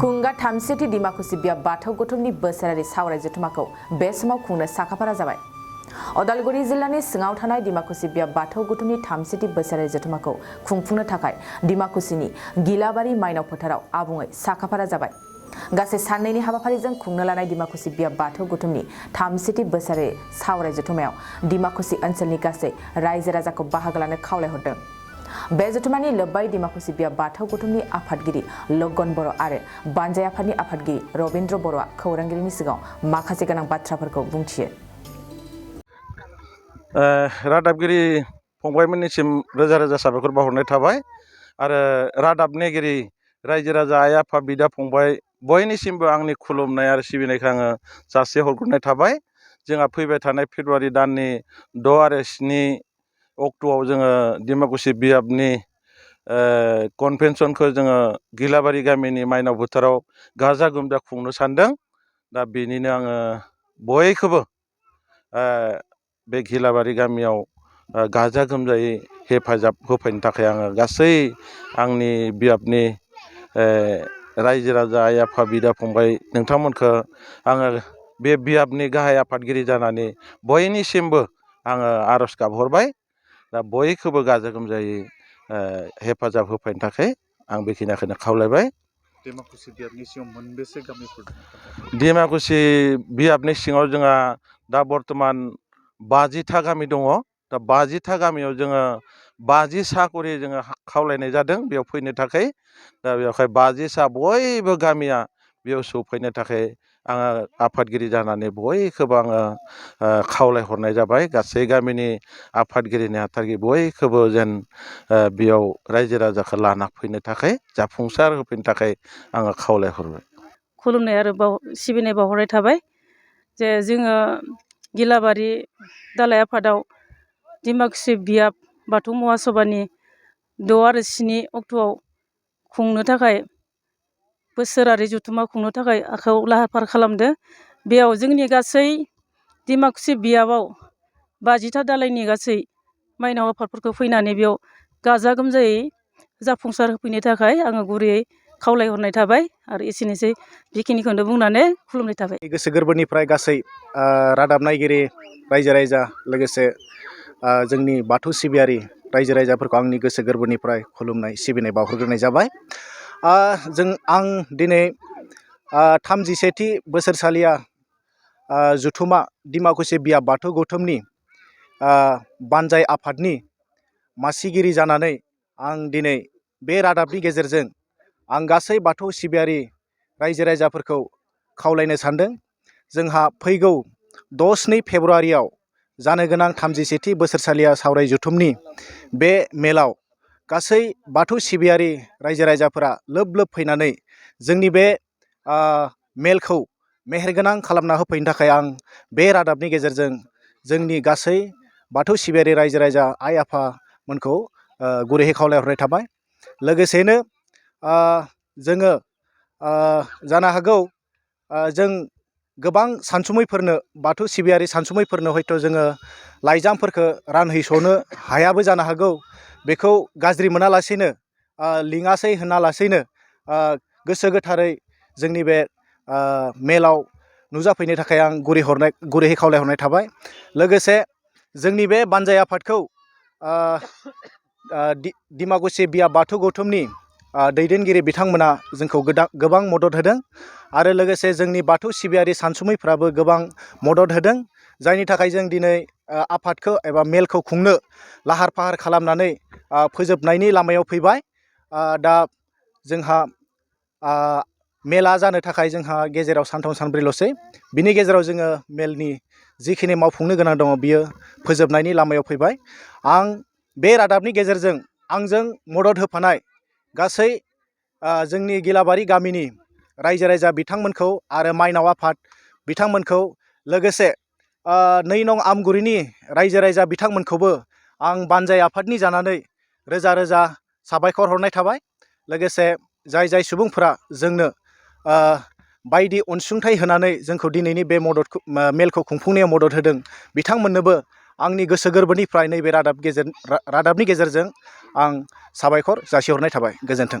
कुंगा थामसेथि दिमाकुसि बिया बाथौ गौथुमनि बोसोरारि सावराय जथुमाखौ बे समाव खुंनो साखाफारा जाबाय। अदालगुरि जिल्लानि सिङाव थानाय दिमाकुसि बिया बाथौ गौथुमनि थामसेथि बोसोरारि जथुमाखौ खुंफुंनो थाखाय दिमाकुसिनि गिलाबारि माइनाव फोथाराव आबुङै साखाफारा जाबाय। गासै साननैनि हाबाफारिजों खुंनो लानाय दिमाकुसि बिया बाथौ गौथुमनि थामसेथि बोसोरारि सावराय जथुमायाव दिमाकुसि ओनसोलनि गासै रायजो राजाखौ बाहागो लानो खावलायहरदों। बे जथुमानि लोब्बाय दिमाकुसि बिया बाथौ गौथुमनि आफादगिरि लगन बर' आरो बानजाय आफादनि आफादगिरि रबिन्द्र बर'आ खौरांगिरिनि सिगाङाव माखासे गोनां बाथ्राफोरखौ बुंथियो। रादाबगिरि फंबायमोननिसिम रोजा रोजा साबायखर बावहरनाय थाबाय आरो रादाबनिगिरि रायजो राजा आइ आफा बिदा फंबाय बयनिसिमबो आंनि खुलुमनाय आरो सिबिनायखौ आङो जासि हरग्रोनाय थाबाय। जोंहा फैबाय थानाय फेब्रुवारि दाननि 6 आरो 7 अक्ट'आव जोङो दिमाकुसि बियाबनि कनभेनसनखौ जोङो गिलाबारि गामिनि माइनाव फोथाराव गाजा गोमजा खुंनो सानदों। दा बेनिनो आङो बयखौबो बे गिलाबारि गामियाव गाजा गोमजायै हेफाजाब होफैनो थाखाय आङो गासै आंनि बियाबनि रायजो राजा आइ आफा बिदा फंबाय नोंथांमोनखौ आङो बे बियाबनि गाहाय आफादगिरि जानानै बयनिसिमबो आङो आर'ज गाबहरबाय। दा बयखौबो गाजा गोमजायै हेफाजाब होफैनो थाखाय आं बेखिनिखौनो खावलायबाय। दिमाकुसि बियाबनि सिङाव मोनबेसे गामिफोर दङ? दिमाकुसि बियाबनि सिङाव जोंहा दा बर्थमान 50था गामि दङ। दा 50था गामियाव जोङो 50 सा करि जोङो खावलायनाय जादों बेयाव फैनो थाखाय। दा बेवहाय 50 सा बयबो गामिया बेयाव सौफैनो थाखाय आङो आफादगिरि जानानै बयखौबो आङो खावलायहरनाय जाबाय। गासै गामिनि आफादगिरि नेहाथारि बयखौबो जेन बेयाव रायजो राजाखौ लाना फैनो थाखाय जाफुंसार होफैनो थाखाय आङो खावलायहरबाय। खुलुमनाय आरो सिबिनाय बावहरनाय थाबाय जे जोङो गिलाबारि दालाइ आफादाव दिमाकुसि बियाब बाथौ महासभानि 6 आरो 7 अक्ट'आव खुंनो थाखाय बोसोरारि जथुमा खुंनो थाखाय आखायाव लाहार फाहार खालामदों। बेयाव जोंनि गासै दिमाकुसि बियाबाव 50था दालाइनि गासै माइनाव आफादफोरखौ फैनानै बेयाव गाजा गोमजायै जाफुंसार होफैनो थाखाय आङो गुरैयै खावलायहरनाय थाबाय आरो एसेनोसै बेखिनिखौनो बुंनानै खुलुमनाय थाबाय। गोसो गोरबोनिफ्राय गासै रादाब नायगिरि रायजो राजा लोगोसे जोंनि बाथौ सिबियारि रायजो राजाफोरखौ आंनि गोसो गोरबोनिफ्राय खुलुमनाय सिबिनाय बावहरग्रोनाय जाबाय। आं दिनै 37थि बोसोरसालिया जथुमा दिमाकुसि बियाब बाथौ गौथुमनि बानजाय आफादनि मासिगिरि जानानै आं दिनै बे रादाबनि गेजेरजों आं गासै बाथौ सिबियारि रायजो राजाफोरखौ खावलायनो सानदों। जोंहा फैगौ 6-2 फेब्रुवारियाव जानो गोनां 37थि बोसोरसालिया सावराय जथुमनि बे मेलाव गासै बाथौ सिबियारि रायजो राजाफोरा लोब लोब फैनानै जोंनि बे मेलखौ मेहेरगोनां खालामना होफैनो थाखाय आं बे रादाबनि गेजेरजों जोंनि गासै बाथौ सिबियारि रायजो राजा आइ आफामोनखौ गुरैयै खावलायहरनाय थाबाय। लोगोसेनो जोङो जानो हागौ जों गोबां सानसुमैफोरनो बाथौ सिबियारि सानसुमैफोरनो हयथ' जोङो लाइजामफोरखौ रानहैस'नो हायाबो जानो हागौ। बेखौ गाज्रि मोनालासेनो लिङासै होनालासेनो गोसो गोथारै जोंनि बे मेलाव नुजाफैनो थाखाय आं गुरैयै खावलायहरनाय थाबाय। लोगोसे जोंनि बे बानजाय आफादखौ दिमाकुसि बियाब बाथौ गौथुमनि दैदेनगिरि बिथांमोना जोंखौ गोबां मदद होदों आरो लोगोसे जोंनि बाथौ सिबियारि सानसुमैफ्राबो गोबां मदद होदों। जायनि थाखाय जों दिनै आफादखौ एबा मेलखौ खुंनो लाहार फाहार खालामनानै फोजोबनायनि लामायाव फैबाय। दा जोंहा मेला जानो थाखाय जोंहा गेजेराव सानथाम सानब्रैल'सै। बिनि गेजेराव जोङो मेलनि जिखिनि मावफुंनो गोनां दङ बियो फोजोबनायनि लामायाव फैबाय। आं बे रादाबनि गेजेरजों आंजों मदद होफानाय गासै जोंनि गिलाबारि गामिनि रायजो राजा बिथांमोनखौ आरो माइनाव आफाद बिथांमोनखौ लोगोसे 2 नं आमगुरिनि रायजो राजा बिथांमोनखौबो आं बानजाय आफादनि जानानै रोजा रोजा साबायखर हरनाय थाबाय। लोगोसे जाय सुबुंफोरा जोंनो बायदि अनसुंथाइ होनानै जोंखौ दिनैनि बे मेलखौ खुंफुंनायाव मदद होदों बिथांमोननोबो आंनि गोसो गोरबोनिफ्राय नैबे रादाबनि गेजेरजों आं साबायखर जासिहरनाय थाबाय। गोजोन्थों।